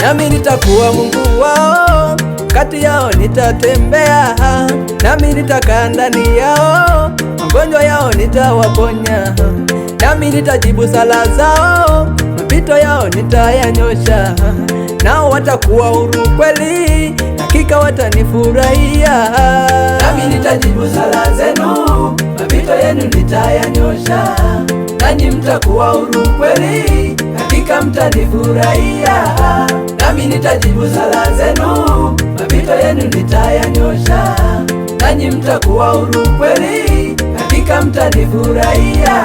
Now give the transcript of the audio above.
Nami nitakuwa Mungu wao, kati yao nitatembea, nami nitakaa ndani yao, magonjwa yao nitawaponya, nami nitajibu sala zao, mapito yao nitayanyosha, nao watakuwa huru kweli, hakika watanifurahia. Nami nitajibu sala zenu, mapito yenu nitayanyosha, nanyi mtakuwa huru kweli, hakika mtanifurahia. Nami nitajibu sala zenu, mapito yenu nitayanyosha, nanyi mtakuwa huru kweli, hakika mtanifurahia.